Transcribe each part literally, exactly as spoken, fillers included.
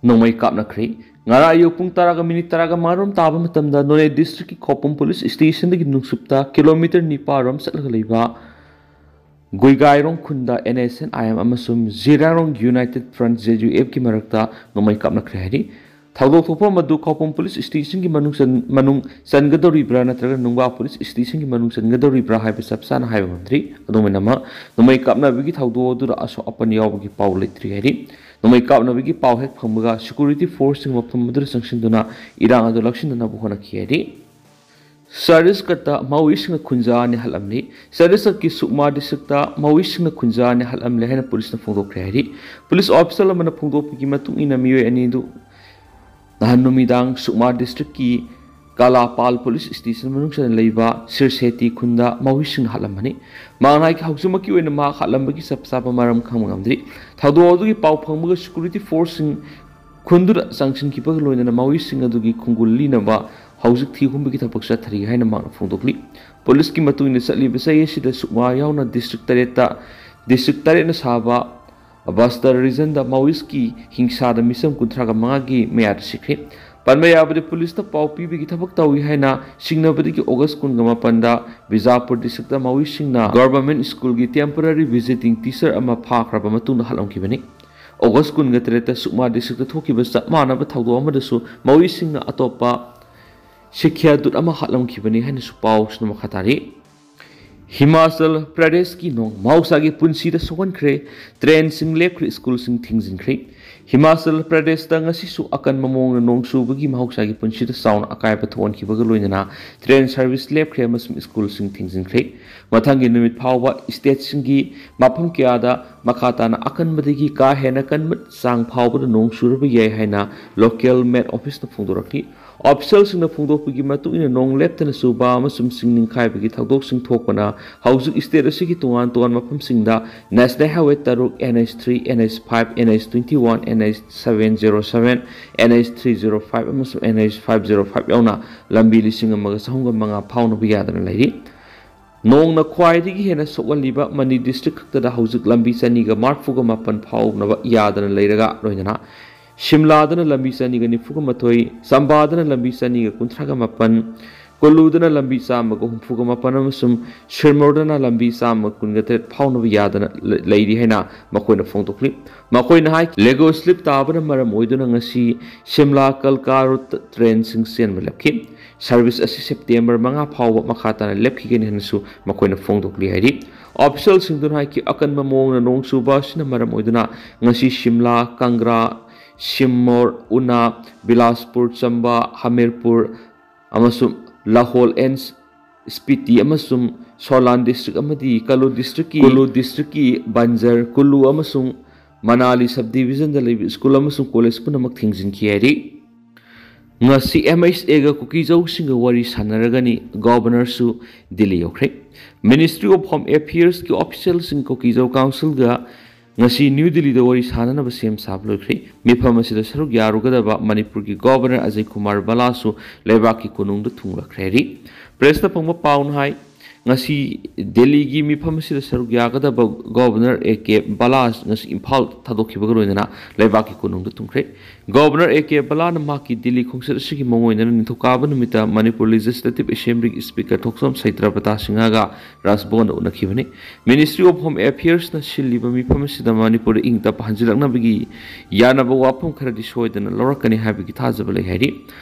ꯅꯣꯡꯃꯩ ꯀꯥꯞꯅꯈ꯭ꯔꯦ꯫ ꯉꯔꯥꯡ ꯑꯌꯨꯛ ꯄꯨꯡ ꯇꯔꯥꯒ ꯃꯤꯅꯤꯠ ꯇꯔꯥꯒ ꯃꯉꯥꯔꯣꯝ ꯇꯥꯕ ꯃꯇꯝꯗ ꯅꯣꯅꯦ ꯗꯤꯁꯇ꯭ꯔꯤꯛꯀꯤ ꯈꯧꯄꯨꯝ ꯄꯨꯂꯤꯁ ꯁ꯭ꯇꯦꯁꯟꯗꯒꯤ ꯅꯨꯡꯁꯨꯞꯇ ꯀꯤꯂꯣꯃꯤꯇꯔ ꯅꯤꯄꯥꯜꯔꯣꯝ ꯆꯠꯂꯒ ꯂꯩꯕ ꯒꯨꯏꯒꯥꯏꯔꯣꯡ ꯈꯨꯟꯗ N S N I M ꯑꯃꯁꯨꯡ ꯖꯤꯔꯥꯔꯣꯡ ꯌꯨꯅꯥꯏꯇꯦꯗ ꯐ꯭ꯔꯟꯠ, ꯖꯦ ꯌꯨ ꯑꯦꯐꯀꯤ ꯃꯔꯛꯇ ꯅꯣꯡꯃꯩ ꯀꯥꯞꯅꯈ꯭ꯔꯦ ꯍꯥꯏꯔꯤ꯫ ꯊꯧꯗꯣꯛ ꯊꯣꯛꯐꯝ ꯑꯗꯨ ꯈꯧꯄꯨꯝ ꯄꯨꯂꯤꯁ ꯁ꯭ꯇꯦꯁꯟꯒꯤ ꯃꯅꯨꯡ ꯆꯟ-, ꯃꯅꯨꯡ ꯆꯟꯒꯗꯧꯔꯤꯕ꯭ꯔꯥ ꯅꯠꯇ꯭ꯔꯒ ꯅꯨꯡꯕꯥ ꯄꯨꯂꯤꯁ ꯁ꯭ꯇꯦꯁꯟꯒꯤ ꯃꯅꯨꯡ ꯆꯟꯒꯗꯧꯔꯤꯕ꯭ꯔꯥ ꯍꯥꯏꯕ ꯆꯞ ꯆꯥꯅ ꯍꯥꯏꯕ ꯉꯝꯗ꯭ꯔꯤ꯫ ꯑꯗꯨꯝ ꯑꯣꯏꯅꯃꯛ, ꯅꯣꯡꯃꯩ ꯀꯥꯞꯅꯕꯒꯤ ꯊꯧꯗꯣꯛ ꯑꯗꯨꯗ ꯑꯁꯣꯛ ꯑꯄꯟ ꯌꯥꯎꯕꯒꯤ ꯄꯥꯎ ꯂꯩꯇ꯭ꯔꯤ ꯍꯥꯏꯔꯤ꯫ ꯅꯣꯡꯃꯩ ꯀꯥꯞꯅꯕꯒꯤ ꯄꯥꯎ ꯍꯦꯛ ꯐꯪꯕꯒ ꯁꯦꯀ꯭ꯌꯨꯔꯤꯇꯤ ꯐꯣꯔꯁꯁꯤꯡ ꯃꯐꯝ ꯑꯗꯨꯗ ꯆꯪꯁꯤꯟꯗꯨꯅ ꯏꯔꯥꯡ ꯑꯗꯨ ꯂꯧꯁꯤꯟꯅꯅꯕ ꯍꯣꯠꯅꯈꯤ ꯍꯥꯏꯔꯤ꯫ ꯆꯇꯤꯁꯒꯔꯗ ꯃꯥꯑꯣꯏꯁꯤꯡꯅ ꯈꯨꯟꯖꯥ ꯑꯅꯤ ꯍꯥꯠꯂꯝꯂꯤ꯫ ꯆꯇꯤꯁꯒꯔꯒꯤ ꯁꯨꯛꯃꯥ ꯗꯤꯁꯇ꯭ꯔꯤꯛꯇ ꯃꯥꯑꯣꯏꯁꯤꯡꯅ ꯈꯨꯟꯖꯥ ꯑꯅꯤ ꯍꯥꯠꯂꯝꯂꯦ ꯍꯥꯏꯅ ꯄꯨꯂꯤꯁꯅ ꯐꯣꯡꯗꯣꯛꯈ꯭ꯔꯦ ꯍꯥꯏꯔꯤ꯫ ꯄꯨꯂꯤꯁ ꯑꯣꯐꯤꯁꯤꯌꯦꯜ ꯑꯃꯅ ꯐꯣꯡꯗꯣꯛꯄꯒꯤ ꯃꯇꯨꯡ ꯏꯟꯅ ꯃꯤꯑꯣꯏ ꯑꯅꯤꯗꯨ ꯅꯍꯥꯟ ꯅꯨꯃꯤꯗꯥꯡ ꯁꯨꯛꯃꯥ ꯗꯤꯁꯇ꯭ꯔꯤꯛꯀꯤ ꯀꯥꯂꯥꯄꯥꯜ ꯄꯨꯂꯤꯁ ꯁ꯭ꯇꯦꯁꯟ ꯃꯅꯨꯡ ꯆꯟꯅ ꯂꯩꯕ ꯁꯤꯔꯁꯦꯇꯤ ꯈꯨꯟꯗ ꯃꯥꯑꯣꯏꯁꯤꯡꯅ ꯍꯥꯠꯂꯝꯕꯅꯤ꯫ ꯃꯍꯥꯛꯅ ꯍꯥꯏꯈꯤ, ꯍꯧꯖꯤꯛꯃꯛꯀꯤ ꯑꯣꯏꯅ ꯃꯍꯥꯛ ꯍꯥꯠꯂꯝꯕꯒꯤ ꯆꯞ ꯆꯥꯕ ꯃꯔꯝ ꯈꯪꯕ ꯉꯝꯗ꯭ꯔꯤ꯫ ꯊꯧꯗꯣꯛ ꯑꯗꯨꯒꯤ ꯄꯥꯎ ꯐꯪꯕꯒ ꯁꯦꯀ꯭ꯌꯨꯔꯤꯇꯤ ꯐꯣꯔꯁꯁꯤꯡ ꯈꯨꯟꯗꯨꯗ ꯆꯪꯁꯤꯟꯈꯤꯕꯒ ꯂꯣꯏꯅꯅ ꯃꯥꯑꯣꯏꯁꯤꯡ ꯑꯗꯨꯒꯤ ꯈꯣꯡꯒꯨꯜ ꯂꯤꯅꯕ ꯍꯧꯖꯤꯛ ꯊꯤꯍꯨꯝꯕꯒꯤ ꯊꯕꯛ ꯆꯠꯊꯔꯤ ꯍꯥꯏꯅ ꯃꯍꯥꯛꯅ ꯐꯣꯡꯗꯣꯛꯂꯤ꯫ ꯄꯨꯂꯤꯁꯀꯤ ꯃꯇꯨꯡ ꯏꯟꯅ ꯆꯠꯂꯤꯕ ꯆꯍꯤ ꯑꯁꯤꯗ ꯁꯨꯛꯃꯥ ꯌꯥꯎꯅ ꯗꯤꯁꯇ꯭ꯔꯤꯛ ꯇꯔꯦꯠꯇ, ꯗꯤꯁꯇ꯭ꯔꯤꯛ ꯇꯔꯦꯠꯅ ꯁꯥꯕ ꯕꯁꯇꯔ ꯔꯤꯖꯟꯗ ꯃꯥꯑꯣꯏꯁꯀꯤ ꯍꯤꯡꯁꯥꯗ ꯃꯤꯆꯝ ꯀꯨꯟꯊ꯭ꯔꯥꯒ ꯃꯉꯥꯒꯤ ꯃꯌꯥꯗ ꯁꯤꯈ꯭ꯔꯦ꯫ ꯄꯟꯕ ꯌꯥꯕꯗꯤ ꯄꯨꯂꯤꯁꯇ ꯄꯥꯎ ꯄꯤꯕꯒꯤ ꯊꯕꯛ ꯇꯧꯏ ꯍꯥꯏꯅ ꯁꯤꯡꯅꯕꯗꯒꯤ ꯑꯣꯒꯁ ꯀꯨꯟꯒ ꯃꯥꯄꯟꯗ ꯕꯤꯖꯥꯄꯨꯔ ꯗꯤꯁꯇ꯭ꯔꯤꯛꯇ ꯃꯥꯑꯣꯏꯁꯤꯡꯅ ꯒꯚꯔꯟꯃꯦꯟꯠ ꯁ꯭ꯀꯨꯜꯒꯤ ꯇꯦꯝꯄꯔꯔꯤ ꯚꯤꯖꯤꯇꯤꯡ ꯇꯤꯆꯔ ꯑꯃ ꯐꯥꯈ꯭ꯔꯕ ꯃꯇꯨꯡꯗ ꯍꯥꯠꯂꯝꯈꯤꯕꯅꯤ꯫ ꯑꯣꯒꯁ ꯀꯨꯟꯒ ꯇꯔꯦꯠꯇ ꯁꯨꯛꯃꯥ ꯗꯤꯁꯇ꯭ꯔꯤꯛꯇ ꯊꯣꯛꯈꯤꯕ ꯆꯞ ꯃꯥꯟꯅꯕ ꯊꯧꯗꯣꯛ ꯑꯃꯗꯁꯨ ꯃꯥꯑꯣꯏꯁꯤꯡꯅ ꯑꯇꯣꯞꯄ ꯁꯤꯈ꯭ꯌꯥ ꯗꯨꯠ ꯑꯃ ꯍꯥꯠꯂꯝꯈꯤꯕꯅꯤ ꯍꯥꯏꯅꯁꯨ ꯄꯥꯎꯁꯤꯅ ꯃꯈꯥ ꯇꯥꯔꯤ꯫ ꯍꯤꯃꯥꯆꯜ ꯄ꯭ꯔꯗꯦꯁꯀꯤ ꯅꯣꯡ꯫ ꯃꯍꯧꯁꯥꯒꯤ ꯄꯨꯟꯁꯤꯗ ꯁꯣꯛꯍꯟꯈ꯭ꯔꯦ꯫ ꯇ꯭ꯔꯦꯟꯁꯤꯡ ꯂꯦꯞꯈ꯭ꯔꯦ, ꯁ꯭ꯀꯨꯜꯁꯤꯡ ꯊꯤꯡꯖꯤꯟꯈ꯭ꯔꯦ꯫ ꯍꯤꯃꯥꯆꯜ ꯄ꯭ꯔꯗꯦꯁꯇ ꯉꯁꯤꯁꯨ ꯑꯀꯟꯕ ꯃꯑꯣꯡꯗ ꯅꯣꯡ ꯆꯨꯕꯒꯤ ꯃꯍꯧꯁꯥꯒꯤ ꯄꯨꯟꯁꯤꯗ ꯆꯥꯎꯅ ꯑꯀꯥꯏꯕ ꯊꯣꯛꯍꯟꯈꯤꯕꯒ ꯂꯣꯏꯅꯅ ꯇ꯭ꯔꯦꯟ ꯁꯔꯚꯤꯁ ꯂꯦꯞꯈ꯭ꯔꯦ ꯑꯃꯁꯨꯡ ꯁ꯭ꯀꯨꯜꯁꯤꯡ ꯊꯤꯡꯖꯤꯟꯈ꯭ꯔꯦ꯫ ꯃꯊꯪꯒꯤ ꯅꯨꯃꯤꯠ ꯐꯥꯎꯕ ꯁ꯭ꯇꯦꯠꯁꯤꯡꯒꯤ ꯃꯐꯝ ꯀꯌꯥꯗ ꯃꯈꯥ ꯇꯥꯅ ꯑꯀꯟꯕꯗꯒꯤ ꯀꯥ ꯍꯦꯟꯅ ꯀꯟꯕ ꯆꯥꯡ ꯐꯥꯎꯕꯗ ꯅꯣꯡ ꯆꯨꯔꯕ ꯌꯥꯏ ꯍꯥꯏꯅ ꯂꯣꯀꯦꯜ ꯃꯦꯠ ꯑꯣꯐꯤꯁꯅ ꯐꯣꯡꯗꯣꯔꯛꯂꯤ꯫ ꯑꯣꯐꯤꯁꯤꯌꯦꯜꯁꯤꯡꯅ ꯐꯣꯡꯗꯣꯛꯄꯒꯤ ꯃꯇꯨꯡ ꯏꯟꯅ, ꯅꯣꯡ ꯂꯦꯞꯇꯅ ꯆꯨꯕ ꯑꯃꯁꯨꯡ ꯆꯤꯡ ꯅꯤꯡꯈꯥꯏꯕꯒꯤ ꯊꯧꯗꯣꯛꯁꯤꯡ ꯊꯣꯛꯄꯅ ꯍꯧꯖꯤꯛ ꯁ꯭ꯇꯦꯠ ꯑꯁꯤꯒꯤ ꯇꯣꯉꯥꯟ ꯇꯣꯉꯥꯟꯕ ꯃꯐꯝꯁꯤꯡꯗ ꯅꯦꯁꯅꯦꯜ ꯍꯥꯏꯋꯦ ꯇꯔꯨꯛ, N H three, N H five, N H twenty one, N H seven zero seven, N H three zero five ꯑꯃꯁꯨꯡ N H five zero five ꯌꯥꯎꯅ ꯂꯝꯕꯤ ꯂꯤꯁꯤꯡ ꯑꯃꯒ ꯆꯍꯨꯝꯒ ꯃꯉꯥ ꯐꯥꯎꯅꯕ ꯌꯥꯗꯅ ꯂꯩꯔꯤ꯫ ꯅꯣꯡꯅ ꯈ꯭ꯋꯥꯏꯗꯒꯤ ꯍꯦꯟꯅ ꯁꯣꯛꯍꯜꯂꯤꯕ ꯃꯅꯤ ꯗꯤꯁꯇ꯭ꯔꯤꯛ ꯈꯛꯇꯗ ꯍꯧꯖꯤꯛ ꯂꯝꯕꯤ ꯆꯅꯤꯒ ꯃꯔꯤꯐꯨꯒ ꯃꯥꯄꯟ ꯐꯥꯎꯅꯕ ꯌꯥꯗꯅ ꯂꯩꯔꯒ, ꯂꯣꯏꯅꯅ ꯁꯤꯝꯂꯥꯗꯅ ꯂꯝꯕꯤ ꯆꯅꯤꯒ ꯅꯤꯐꯨꯒ ꯃꯥꯊꯣꯏ, ꯆꯝꯕꯥꯗꯅ ꯂꯝꯕꯤ ꯆꯅꯤꯒ ꯀꯨꯟꯊ꯭ꯔꯥꯒ ꯃꯥꯄꯟ, ꯀꯨꯂꯨꯗꯅ ꯂꯝꯕꯤ ꯆꯥꯝꯃꯒ ꯍꯨꯝꯐꯨꯒ ꯃꯥꯄꯟ ꯑꯃꯁꯨꯡ ꯁꯤꯔꯃꯣꯔꯗꯅ ꯂꯝꯕꯤ ꯆꯥꯝꯃꯒ ꯀꯨꯟꯒ ꯇꯔꯦꯠ ꯐꯥꯎꯅꯕ ꯌꯥꯗꯅ ꯂꯩꯔꯤ ꯍꯥꯏꯅ ꯃꯈꯣꯏꯅ ꯐꯣꯡꯗꯣꯛꯂꯤ꯫ ꯃꯈꯣꯏꯅ ꯍꯥꯏ, ꯂꯦꯒꯣ ꯁ꯭ꯂꯤꯞ ꯇꯥꯕꯅ ꯃꯔꯝ ꯑꯣꯏꯗꯨꯅ ꯉꯁꯤ ꯁꯤꯝꯂꯥ ꯀꯜꯀꯥ ꯔꯨꯠꯇ ꯇ꯭ꯔꯦꯟꯁꯤꯡ ꯆꯦꯟꯕ ꯂꯦꯞꯈꯤ꯫ ꯁꯔꯚꯤꯁ ꯑꯁꯤ ꯁꯦꯞꯇꯦꯝꯕꯔ ꯃꯉꯥ ꯐꯥꯎꯕ ꯃꯈꯥ ꯇꯥꯅ ꯂꯦꯞꯈꯤꯒꯅꯤ ꯍꯥꯏꯅꯁꯨ ꯃꯈꯣꯏꯅ ꯐꯣꯡꯗꯣꯛꯂꯤ ꯍꯥꯏꯔꯤ꯫ ꯑꯣꯐꯤꯁꯤꯌꯦꯜꯁꯤꯡꯗꯨꯅ ꯍꯥꯏꯈꯤ, ꯑꯀꯟꯕ ꯃꯑꯣꯡꯗ ꯅꯣꯡ ꯆꯨꯕ ꯑꯁꯤꯅ ꯃꯔꯝ ꯑꯣꯏꯗꯨꯅ ꯉꯁꯤ ꯁꯤꯝꯂꯥ, ꯀꯪꯒ꯭ꯔꯥ, ꯁꯤꯝꯃꯣꯔ, ꯎꯅꯥ, ꯕꯤꯂꯥꯁꯄꯨꯔ, ꯆꯝꯕꯥ, ꯍꯃꯤꯔꯄꯨꯔ ꯑꯃꯁꯨꯡ ꯂꯍꯣꯜ ꯑꯦꯟ ꯁ꯭ꯄꯤꯇꯤ ꯑꯃꯁꯨꯡ ꯁꯣꯂꯥꯟ ꯗꯤꯁꯇ꯭ꯔꯤꯛ ꯑꯃꯗꯤ ꯀꯂꯨ ꯗꯤꯁꯇ꯭ꯔꯤꯛꯀꯤ, ꯀꯨꯂꯨ ꯗꯤꯁꯇ꯭ꯔꯤꯛꯀꯤ ꯕꯟꯖꯔ, ꯀꯨꯂꯨ ꯑꯃꯁꯨꯡ ꯃꯅꯥꯂꯤ ꯁꯕ ꯗꯤꯕꯤꯖꯟꯗ ꯂꯩꯕ ꯁ꯭ꯀꯨꯜ ꯑꯃꯁꯨꯡ ꯀꯣꯂꯦꯖ ꯄꯨꯝꯅꯃꯛ ꯊꯤꯡꯖꯤꯟꯈꯤ ꯍꯥꯏꯔꯤ꯫ ꯉꯁꯤ ꯑꯦꯝ ꯑꯩꯆ ꯑꯦꯒ ꯀꯨꯀꯤꯖꯧꯁꯤꯡꯒ ꯋꯥꯔꯤ ꯁꯥꯟꯅꯔꯒꯅꯤ꯫ ꯒꯣꯚꯔꯅꯔꯁꯨ ꯗꯤꯜꯂꯤ ꯌꯧꯈ꯭ꯔꯦ꯫ ꯃꯤꯅꯤꯁꯇ꯭ꯔꯤ ꯑꯣꯐ ꯍꯣꯝ ꯑꯦꯐꯤꯌꯔꯁꯀꯤ ꯑꯣꯐꯤꯁꯤꯌꯦꯜꯁꯤꯡ ꯀꯨꯀꯤꯖꯧ ꯀꯥꯎꯟꯁꯤꯜꯒ ꯉꯁꯤ ꯅ꯭ꯌꯨ ꯗꯤꯜꯂꯤꯗ ꯋꯥꯔꯤ ꯁꯥꯟꯅꯅꯕ ꯁꯦꯝ ꯁꯥꯕ ꯂꯣꯏꯈ꯭ꯔꯦ꯫ ꯃꯤꯐꯝ ꯑꯁꯤꯗ ꯁꯔꯨꯛ ꯌꯥꯔꯨꯒꯗꯕ ꯃꯅꯤꯄꯨꯔꯒꯤ ꯒꯣꯚꯔꯅꯔ ꯑꯖꯌ ꯀꯨꯃꯥꯔ ꯚꯜꯂꯥꯁꯨ ꯂꯩꯕꯥꯛꯀꯤ ꯀꯣꯅꯨꯡꯗ ꯊꯨꯡꯂꯈ꯭ꯔꯦ ꯍꯥꯏꯔꯤ꯫ ꯄ꯭ꯔꯦꯁꯇ ꯐꯪꯕ ꯄꯥꯎꯅ ꯍꯥꯏ, ꯉꯁꯤ ꯗꯤꯜꯂꯤꯒꯤ ꯃꯤꯐꯝ ꯑꯁꯤꯗ ꯁꯔꯨꯛ ꯌꯥꯒꯗꯕ ꯒꯣꯚꯔꯅꯔ ꯑꯦ ꯀꯦ ꯚꯜꯂꯥꯁ ꯉꯁꯤ ꯏꯝꯐꯥꯜ ꯊꯥꯗꯣꯛꯈꯤꯕꯒ ꯂꯣꯏꯅꯅ ꯂꯩꯕꯥꯛꯀꯤ ꯀꯣꯅꯨꯡꯗ ꯊꯨꯡꯈ꯭ꯔꯦ꯫ ꯒꯣꯚꯔꯅꯔ ꯑꯦ ꯀꯦ ꯚꯜꯂꯥꯅ ꯃꯍꯥꯛꯀꯤ ꯗꯤꯜꯂꯤ ꯈꯣꯡꯆꯠ ꯑꯁꯤꯒꯤ ꯃꯑꯣꯡ ꯑꯣꯏꯅ ꯅꯤꯡꯊꯧꯀꯥꯕ ꯅꯨꯃꯤꯠꯇ ꯃꯅꯤꯄꯨꯔ ꯂꯦꯖꯤꯁꯂꯦꯇꯤꯚ ꯑꯦꯁꯦꯝꯕ꯭ꯂꯤꯒꯤ ꯁ꯭ꯄꯤꯀꯔ ꯊꯣꯛꯆꯣꯝ ꯁꯩꯇ꯭ꯔꯄꯇꯥ ꯁꯤꯡꯍꯒ ꯔꯥꯖꯚꯕꯟꯗ ꯎꯅꯈꯤꯕꯅꯤ꯫ ꯃꯤꯅꯤꯁꯇ꯭ꯔꯤ ꯑꯣꯐ ꯍꯣꯝ ꯑꯦꯐꯤꯌꯔꯁꯅ ꯁꯤꯜꯂꯤꯕ ꯃꯤꯐꯝ ꯑꯁꯤꯗ ꯃꯅꯤꯄꯨꯔꯗ ꯏꯪ ꯇꯞꯄ ꯍꯟꯖꯤꯜꯂꯛꯅꯕꯒꯤ ꯌꯥꯅꯕ ꯋꯥꯐꯝ ꯈꯔꯗꯤ ꯁꯣꯏꯗꯅ ꯂꯧꯔꯛꯀꯅꯤ ꯍꯥꯏꯕꯒꯤ ꯊꯥꯖꯕ ꯂꯩ ꯍꯥꯏꯔꯤ꯫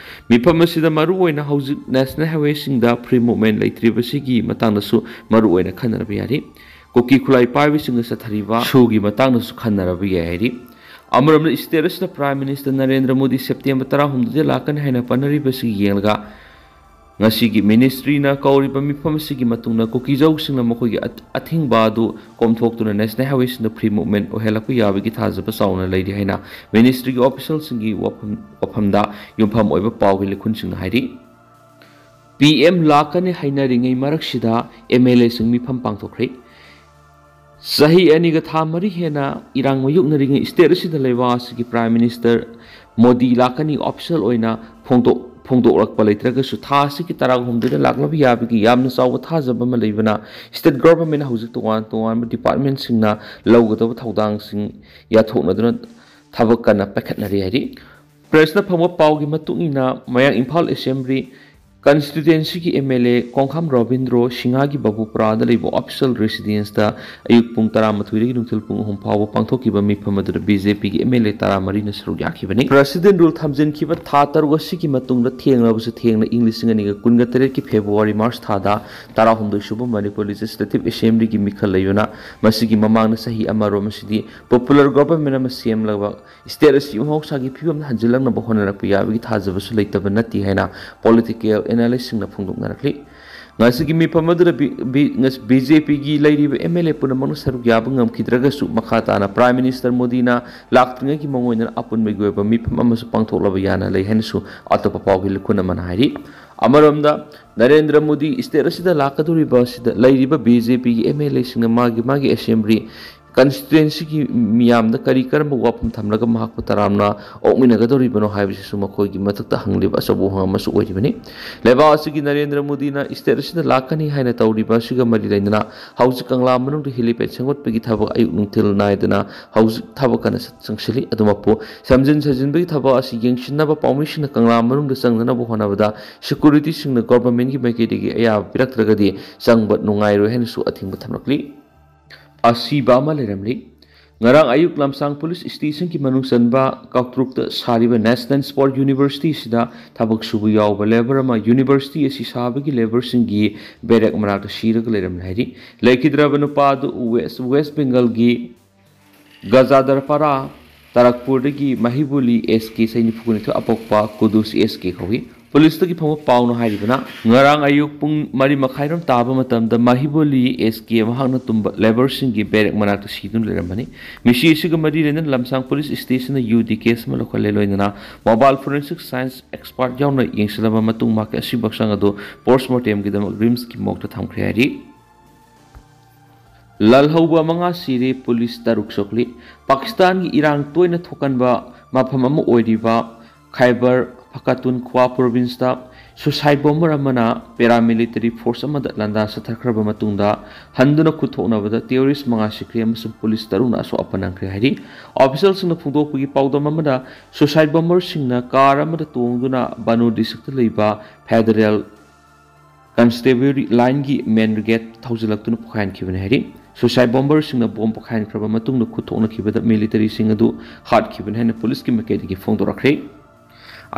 ꯃꯤꯐꯝ ꯑꯁꯤꯗ ꯃꯔꯨꯑꯣꯏꯅ ꯍꯧꯖꯤꯛ ꯅꯦꯁꯅꯦꯜ ꯍꯥꯏꯋꯦꯁꯤꯡꯗ ꯐ꯭ꯔꯤ ꯃꯨꯚꯃꯦꯟ ꯂꯩꯇ꯭ꯔꯤꯕꯁꯤꯒꯤ ꯃꯇꯥꯡꯗꯁꯨ ꯃꯔꯨꯑꯣꯏꯅ ꯈꯟꯅꯔꯕ ꯌꯥꯔꯤ꯫ ꯀꯨꯀꯤ ꯈꯨꯠꯂꯥꯏ ꯄꯥꯏꯕꯁꯤꯡꯗ ꯆꯠꯊꯔꯤꯕ ꯁꯣꯒꯤ ꯃꯇꯥꯡꯗꯁꯨ ꯈꯟꯅꯔꯕ ꯌꯥꯏ ꯍꯥꯏꯔꯤ꯫ ꯑꯃꯔꯣꯝꯗ, ꯁ꯭ꯇꯦꯠ ꯑꯁꯤꯗ prime minister Narendra Modi September ꯇꯔꯥꯍꯨꯝꯗꯣꯏꯗ ꯂꯥꯛꯀꯅꯤ ꯍꯥꯏꯅ ꯄꯥꯅꯔꯤꯕꯁꯤ ꯌꯦꯡꯂꯒ ꯉꯁꯤꯒꯤ ꯃꯤꯅꯤꯁꯇ꯭ꯔꯤꯅ ꯀꯧꯔꯤꯕ ꯃꯤꯐꯝ ꯑꯁꯤꯒꯤ ꯃꯇꯨꯡꯗ ꯀꯨꯀꯤꯖꯧꯁꯤꯡꯅ ꯃꯈꯣꯏꯒꯤ ꯑꯊꯤꯡꯕ ꯑꯗꯨ ꯀꯣꯝꯊꯣꯛꯇꯨꯅ ꯅꯦꯁꯅꯦꯜ ꯍꯥꯏꯋꯦꯁꯤꯡꯗ ꯐ꯭ꯔꯤ ꯃꯨꯚꯃꯦꯟ ꯑꯣꯏꯍꯜꯂꯛꯄ ꯌꯥꯕꯒꯤ ꯊꯥꯖꯕ ꯆꯥꯎꯅ ꯂꯩꯔꯤ ꯍꯥꯏꯅ ꯃꯤꯅꯤꯁꯇ꯭ꯔꯤꯒꯤ ꯑꯣꯐꯤꯁꯤꯌꯦꯜꯁꯤꯡꯒꯤ ꯋꯥꯐꯝ, ꯋꯥꯐꯝꯗ ꯌꯨꯝꯐꯝ ꯑꯣꯏꯕ ꯄꯥꯎꯒꯤ ꯂꯤꯈꯨꯟꯁꯤꯡꯅ ꯍꯥꯏꯔꯤ꯫ ꯄꯤ ꯑꯦꯝ ꯂꯥꯛꯀꯅꯤ ꯍꯥꯏꯅꯔꯤꯉꯩ ꯃꯔꯛꯁꯤꯗ ꯑꯦꯝ ꯑꯦꯜ ꯑꯦꯁꯤꯡ ꯃꯤꯐꯝ ꯄꯥꯡꯊꯣꯛꯈ꯭ꯔꯦ꯫ ꯆꯍꯤ ꯑꯅꯤꯒ ꯊꯥ ꯃꯔꯤ ꯍꯦꯟꯅ ꯏꯔꯥꯡ ꯃꯥꯌꯣꯛꯅꯔꯤꯉꯩ ꯁ꯭ꯇꯦꯠ ꯑꯁꯤꯗ ꯂꯩꯕꯥꯛ ꯑꯁꯤꯒꯤ ꯄ꯭ꯔꯥꯏꯝ ꯃꯤꯅꯤꯁꯇꯔ ꯃꯣꯗꯤ ꯂꯥꯛꯀꯅꯤ ꯑꯣꯐꯤꯁꯤꯌꯦꯜ ꯑꯣꯏꯅ ꯐꯣꯡꯗꯣꯛ-, ꯐꯣꯡꯗꯣꯛꯂꯛꯄ ꯂꯩꯇ꯭ꯔꯒꯁꯨ ꯊꯥ ꯑꯁꯤꯒꯤ ꯇꯔꯥꯍꯨꯝꯗꯣꯏꯗ ꯂꯥꯛꯂꯕ ꯌꯥꯕꯒꯤ ꯌꯥꯝꯅ ꯆꯥꯎꯕ ꯊꯥꯖꯕ ꯑꯃ ꯂꯩꯕꯅ ꯁ꯭ꯇꯦꯠ ꯒꯣꯚꯔꯟꯃꯦꯟꯠꯅ ꯍꯧꯖꯤꯛ ꯇꯣꯉꯥꯟ ꯇꯣꯉꯥꯟꯕ ꯗꯤꯄꯥꯔꯠꯃꯦꯟꯠꯁꯤꯡꯅ ꯂꯧꯒꯗꯕ ꯊꯧꯗꯥꯡꯁꯤꯡ ꯌꯥꯊꯣꯛꯅꯗꯨꯅ ꯊꯕꯛ ꯀꯟꯅ ꯄꯥꯏꯈꯠꯅꯔꯤ ꯍꯥꯏꯔꯤ꯫ ꯄ꯭ꯔꯦꯁꯅ ꯐꯪꯕ ꯄꯥꯎꯒꯤ ꯃꯇꯨꯡ ꯏꯟꯅ, ꯃꯌꯥꯡ ꯏꯝꯐꯥꯜ ꯑꯦꯁꯦꯝꯕ꯭ꯂꯤ ꯀꯟꯁꯇꯤꯇ꯭ꯋꯦꯟꯁꯤꯒꯤ M L A Kongkham Robindro ꯁꯤꯡꯍꯒꯤ ꯕꯕꯨꯄꯨꯔꯥꯗ ꯂꯩꯕ ꯑꯣꯐꯤꯁꯤꯌꯦꯜ ꯔꯦꯁꯤꯗꯦꯟꯁꯇ ꯑꯌꯨꯛ ꯄꯨꯡ ꯇꯔꯥꯃꯥꯊꯣꯏꯗꯒꯤ ꯅꯨꯡꯊꯤꯜ ꯄꯨꯡ ꯑꯍꯨꯝ ꯐꯥꯎꯕ ꯄꯥꯡꯊꯣꯛꯈꯤꯕ ꯃꯤꯐꯝ ꯑꯗꯨꯗ ꯕꯤ ꯖꯦ ꯄꯤꯒꯤ ꯑꯦꯝ ꯑꯦꯜ ꯑꯦ ꯇꯔꯥꯃꯔꯤꯅ ꯁꯔꯨꯛ ꯌꯥꯈꯤꯕꯅꯤ꯫ ꯄ꯭ꯔꯦꯁꯤꯗꯦꯟ ꯔꯨꯜ ꯊꯝꯖꯤꯟꯈꯤꯕ ꯊꯥ ꯇꯔꯨꯛ ꯑꯁꯤꯒꯤ ꯃꯇꯨꯡꯗ ꯊꯦꯡꯂꯕꯁꯨ ꯊꯦꯡꯅ ꯏꯪ ꯂꯤꯁꯤꯡ ꯑꯅꯤꯒ ꯀꯨꯟꯒ ꯇꯔꯦꯠꯀꯤ ꯐꯦꯕ꯭ꯔꯨꯋꯥꯔꯤ ꯃꯥꯔꯆ ꯊꯥꯗ ꯇꯔꯥꯍꯨꯝꯗꯣꯏ ꯁꯨꯕ ꯃꯅꯤꯄꯨꯔ ꯂꯦꯖꯤꯁꯂꯦꯇꯤꯚ ꯑꯦꯁꯦꯝꯕ꯭ꯂꯤꯒꯤ ꯃꯤꯈꯜ ꯂꯩꯕꯅ ꯃꯁꯤꯒꯤ ꯃꯃꯥꯡꯗ ꯆꯍꯤ ꯑꯃꯔꯣꯝ ꯑꯁꯤꯗꯤ ꯄꯣꯄꯨꯂꯔ ꯒꯣꯚꯔꯟꯃꯦꯟ ꯑꯃ ꯁꯦꯝꯂꯒ ꯁ꯭ꯇꯦꯠ ꯑꯁꯤ ꯃꯍꯧꯁꯥꯒꯤ ꯐꯤꯕꯝꯗ ꯍꯟꯖꯤꯜꯂꯛꯅꯕ ꯍꯣꯠꯅꯔꯛꯄ ꯌꯥꯕꯒꯤ ꯊꯥꯖꯕꯁꯨ ꯂꯩꯇꯕ ꯅꯠꯇꯦ ꯍꯥꯏꯅ ꯄꯣꯂꯤꯇꯤꯀꯦꯜ ꯑꯦꯅꯥꯂꯤꯁꯁꯤꯡꯅ ꯐꯣꯡꯗꯣꯛꯅꯔꯛꯂꯤ꯫ ꯉꯁꯤꯒꯤ ꯃꯤꯐꯝ ꯑꯗꯨꯗ ꯕꯤ ꯖꯦ ꯄꯤꯒꯤ ꯂꯩꯔꯤꯕ ꯑꯦꯝ ꯑꯦꯜ ꯑꯦ ꯄꯨꯝꯅꯃꯛꯅ ꯁꯔꯨꯛ ꯌꯥꯕ ꯉꯝꯈꯤꯗ꯭ꯔꯒꯁꯨ, ꯃꯈꯥ ꯇꯥꯅ ꯄ꯭ꯔꯥꯏꯝ ꯃꯤꯅꯤꯁꯇꯔ ꯃꯣꯗꯤꯅ ꯂꯥꯛꯇ꯭ꯔꯤꯉꯩꯒꯤ ꯃꯉꯣꯟꯗ ꯑꯄꯨꯟꯕꯒꯤ ꯑꯣꯏꯕ ꯃꯤꯐꯝ ꯑꯃꯁꯨ ꯄꯥꯡꯊꯣꯛꯂꯕ ꯌꯥꯅ ꯂꯩ ꯍꯥꯏꯅꯁꯨ ꯑꯇꯣꯞꯄ ꯄꯥꯎꯒꯤ ꯂꯤꯈꯨꯟ ꯑꯃꯅ ꯍꯥꯏꯔꯤ꯫ ꯑꯃꯔꯣꯝꯗ, ꯅꯔꯦꯟꯗ꯭ꯔ ꯃꯣꯗꯤ ꯁ꯭ꯇꯦꯠ ꯑꯁꯤꯗ ꯂꯥꯛꯀꯗꯧꯔꯤꯕ ꯑꯁꯤꯗ ꯂꯩꯔꯤꯕ ꯕꯤ ꯖꯦ ꯄꯤꯒꯤ ꯑꯦꯝ ꯑꯦꯜ ꯑꯦꯁꯤꯡꯅ ꯃꯥꯒꯤ ꯃꯥꯒꯤ ꯑꯦꯁꯦꯝꯕ꯭ꯂꯤ ꯀꯟꯁꯇꯤꯇ꯭ꯋꯦꯟꯁꯤꯒꯤ ꯃꯤꯌꯥꯝꯗ ꯀꯔꯤ ꯀꯔꯝꯕ ꯋꯥꯐꯝ ꯊꯝꯂꯒ ꯃꯍꯥꯛꯄꯨ ꯇꯔꯥꯝꯅ ꯑꯣꯛꯃꯤꯟꯅꯒꯗꯧꯔꯤꯕꯅꯣ ꯍꯥꯏꯕꯁꯤꯁꯨ ꯃꯈꯣꯏꯒꯤ ꯃꯊꯛꯇ ꯍꯪꯂꯤꯕ ꯑꯆꯧꯕ ꯋꯥꯍꯪ ꯑꯃꯁꯨ ꯑꯣꯏꯔꯤꯕꯅꯤ꯫ ꯂꯩꯕꯥꯛ ꯑꯁꯤꯒꯤ ꯅꯔꯦꯟꯗ꯭ꯔ ꯃꯣꯗꯤꯅ ꯁ꯭ꯇꯦꯠ ꯑꯁꯤꯗ ꯂꯥꯛꯀꯅꯤ ꯍꯥꯏꯅ ꯇꯧꯔꯤꯕ ꯑꯁꯤꯒ ꯃꯔꯤ ꯂꯩꯅꯅ ꯍꯧꯖꯤꯛ ꯀꯪꯂꯥ ꯃꯅꯨꯡꯗ ꯍꯦꯂꯤꯄꯦꯗ ꯁꯦꯝꯒꯠꯄꯒꯤ ꯊꯕꯛ ꯑꯌꯨꯛ ꯅꯨꯡꯊꯤꯜ ꯅꯥꯏꯗꯅ ꯍꯧꯖꯤꯛ ꯊꯕꯛ ꯀꯟꯅ ꯆꯪꯁꯤꯜꯂꯤ꯫ ꯑꯗꯨꯃꯛꯄꯨ ꯁꯦꯝꯖꯤꯟ ꯁꯥꯖꯤꯟꯕꯒꯤ ꯊꯕꯛ ꯑꯁꯤ ꯌꯦꯡꯁꯤꯟꯅꯕ ꯄꯥꯎꯃꯤꯁꯤꯡꯅ ꯀꯪꯂꯥ ꯃꯅꯨꯡꯗ ꯆꯪꯗꯅꯕ ꯍꯣꯠꯅꯕꯗ ꯁꯦꯀ꯭ꯌꯨꯔꯤꯇꯤꯁꯤꯡꯅ ꯒꯣꯚꯔꯟꯃꯦꯟꯒꯤ ꯃꯥꯏꯀꯩꯗꯒꯤ ꯑꯌꯥꯕ ꯄꯤꯔꯛꯇ꯭ꯔꯒꯗꯤ ꯆꯪꯕ ꯅꯨꯡꯉꯥꯏꯔꯣꯏ ꯍꯥꯏꯅꯁꯨ ꯑꯊꯤꯡꯕ ꯊꯝꯂꯛꯂꯤ꯫ ꯑꯁꯤꯕ ꯑꯃ ꯂꯩꯔꯝꯂꯤ꯫ ꯉꯔꯥꯡ ꯑꯌꯨꯛ ꯂꯝꯁꯥꯡ ꯄꯨꯂꯤꯁ ꯁ꯭ꯇꯦꯁꯟꯒꯤ ꯃꯅꯨꯡ ꯆꯟꯕ ꯀꯥꯎꯇ꯭ꯔꯨꯛꯇ ꯁꯥꯔꯤꯕ ꯅꯦꯁꯅꯦꯜ ꯁ꯭ꯄꯣꯔꯠ ꯌꯨꯅꯤꯚꯔꯁꯤꯇꯤ ꯑꯁꯤꯗ ꯊꯕꯛ ꯁꯨꯕ ꯌꯥꯎꯕ ꯂꯦꯕꯔ ꯑꯃ ꯌꯨꯅꯤꯚꯔꯁꯤꯇꯤ ꯑꯁꯤ ꯁꯥꯕꯒꯤ ꯂꯦꯕꯔꯁꯤꯡꯒꯤ ꯕꯦꯔꯦꯛ ꯃꯅꯥꯛꯇ ꯁꯤꯔꯒ ꯂꯩꯔꯝꯂꯦ ꯍꯥꯏꯔꯤ꯫ ꯂꯩꯈꯤꯗ꯭ꯔꯕ ꯅꯨꯄꯥ ꯑꯗꯨ ꯋꯦꯁ, ꯋꯦꯁ ꯕꯦꯡꯒꯜꯒꯤ ꯒꯖꯥꯗꯔꯄꯥꯔꯥ ꯇꯥꯔꯛꯄꯨꯔꯗꯒꯤ ꯃꯍꯤꯕꯨꯂꯤ ꯑꯦꯁ ꯀꯦ, ꯆꯍꯤ ꯅꯤꯐꯨ ꯅꯤꯊꯣꯏ, ꯑꯄꯣꯛꯄ ꯀꯨꯗꯨꯁ ꯑꯦꯁ ꯀꯦ ꯀꯧꯏ꯫ ꯄꯨꯂꯤꯁꯇꯒꯤ ꯐꯪꯕ ꯄꯥꯎꯅ ꯍꯥꯏꯔꯤꯕꯅ, ꯉꯔꯥꯡ ꯑꯌꯨꯛ ꯄꯨꯡ ꯃꯔꯤ ꯃꯈꯥꯏꯔꯣꯝ ꯇꯥꯕ ꯃꯇꯝꯗ ꯃꯍꯤꯕꯨꯂꯤ ꯑꯦꯁ ꯀꯦ ꯃꯍꯥꯛꯅ ꯇꯨꯝꯕ ꯂꯦꯕꯔꯁꯤꯡꯒꯤ ꯕꯦꯔꯦꯛ ꯃꯅꯥꯛꯇ ꯁꯤꯗꯨꯅ ꯂꯩꯔꯝꯕꯅꯤ꯫ ꯃꯤꯁꯤ ꯑꯁꯤꯒ ꯃꯔꯤ ꯂꯩꯅꯅ ꯂꯝꯁꯥꯡ ꯄꯨꯂꯤꯁ ꯁ꯭ꯇꯦꯁꯟꯅ ꯌꯨ ꯗꯤ ꯀꯦꯁ ꯑꯃ ꯂꯧꯈꯠꯂꯦ, ꯂꯣꯏꯅꯅ ꯃꯣꯕꯥꯏꯜ ꯐꯣꯔꯦꯟꯁꯤꯛ ꯁꯥꯏꯟꯁ ꯑꯦꯛꯁꯄꯥꯔꯠ ꯌꯥꯎꯅ ꯌꯦꯡꯁꯤꯜꯂꯕ ꯃꯇꯨꯡ ꯃꯍꯥꯛꯀꯤ ꯑꯁꯤꯕ ꯍꯛꯆꯥꯡ ꯑꯗꯨ ꯄꯣꯁꯃꯣꯔꯇꯦꯝꯒꯤꯗꯃꯛ ꯔꯤꯝꯁꯀꯤ ꯃꯣꯔꯒꯇ ꯊꯝꯈ꯭ꯔꯦ ꯍꯥꯏꯔꯤ꯫ ꯂꯥꯜꯍꯧꯕ ꯃꯉꯥ ꯁꯤꯔꯦ, ꯄꯨꯂꯤꯁ ꯇꯔꯨꯛ ꯁꯣꯛꯂꯤ꯫ ꯄꯥꯀꯤꯁꯇꯥꯟꯒꯤ ꯏꯔꯥꯡ ꯇꯣꯏꯅ ꯊꯣꯛꯀꯟꯕ ꯃꯐꯝ ꯑꯃ ꯑꯣꯏꯔꯤꯕ ꯈꯥꯏꯕꯔ ꯄꯈꯇꯨꯟꯈ꯭ꯋꯥ ꯄ꯭ꯔꯣꯚꯤꯟꯁꯇ suicide bomber ꯑꯃꯅ paramilitary force ꯑꯃꯗ ꯂꯥꯟꯗꯥ ꯆꯠꯊꯈ꯭ꯔꯕ ꯃꯇꯨꯡꯗ ꯍꯟꯗꯨꯅ ꯈꯨꯠꯊꯣꯛꯅꯕꯗ terrorist ꯃꯉꯥ ꯁꯤꯈ꯭ꯔꯦ ꯑꯃꯁꯨꯡ ꯄꯨꯂꯤꯁ ꯇꯔꯨꯛꯅ ꯑꯁꯣꯛ ꯑꯄꯟ ꯅꯪꯈ꯭ꯔꯦ ꯍꯥꯏꯔꯤ꯫ Officialꯁꯤꯡꯅ ꯐꯣꯡꯗꯣꯛꯄꯒꯤ ꯄꯥꯎꯗꯝ ꯑꯃꯗ suicide bomberꯁꯤꯡꯅ car ꯑꯃꯗ ꯇꯣꯡꯗꯨꯅ ꯕꯅꯨ districtꯇ ꯂꯩꯕ federal constabulary lineꯒꯤ main gate ꯊꯧꯖꯤꯜꯂꯛꯇꯨꯅ ꯄꯣꯈꯥꯏꯍꯟꯈꯤꯕꯅꯤ ꯍꯥꯏꯔꯤ꯫ Suicide bomberꯁꯤꯡꯅ bomb ꯄꯣꯈꯥꯏꯍꯟꯈ꯭ꯔꯕ ꯃꯇꯨꯡꯗ ꯈꯨꯠꯊꯣꯛꯅꯈꯤꯕꯗ militaryꯁꯤꯡ ꯑꯗꯨ ꯍꯥꯠꯈꯤꯕꯅꯤ ꯍꯥꯏꯅ ꯄꯨꯂꯤꯁꯀꯤ ꯃꯥꯏꯀꯩꯗꯒꯤ ꯐꯣꯡꯗꯣꯔꯛꯈ꯭ꯔꯦ꯫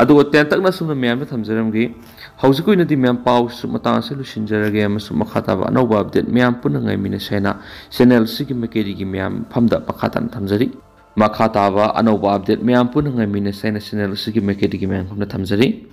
ꯑꯗꯨꯒ ꯇꯦꯟꯇꯛꯅ ꯑꯁꯨꯝꯅ ꯃꯌꯥꯝꯗ ꯊꯝꯖꯔꯝꯒꯦ꯫ ꯍꯧꯖꯤꯛꯀꯤ ꯑꯣꯏꯅꯗꯤ ꯃꯌꯥꯝ ꯄꯥꯎꯁꯨ ꯃꯇꯥꯡ ꯑꯁꯤ ꯂꯣꯏꯁꯤꯟꯖꯔꯒꯦ ꯑꯃꯁꯨꯡ ꯃꯈꯥ ꯇꯥꯕ ꯑꯅꯧꯕ update ꯃꯌꯥꯝ ꯄꯨꯟꯅ ꯉꯥꯏꯃꯤꯟꯅꯁꯦ ꯍꯥꯏꯅ channel ꯑꯁꯤꯒꯤ ꯃꯥꯏꯀꯩꯗꯒꯤ ꯃꯌꯥꯝ ꯃꯐꯝꯗ ꯃꯈꯥ ꯇꯥꯅ ꯊꯝꯖꯔꯤ꯫ ꯃꯈꯥ ꯇꯥꯕ ꯑꯅꯧꯕ update ꯃꯌꯥꯝ ꯄꯨꯟꯅ ꯉꯥꯏꯃꯤꯟꯅꯁꯦ ꯍꯥꯏꯅ channel ꯑꯁꯤꯒꯤ ꯃꯥꯏꯀꯩꯗꯒꯤ ꯃꯌꯥꯝ ꯃꯐꯝꯗ ꯊꯝꯖꯔꯤ꯫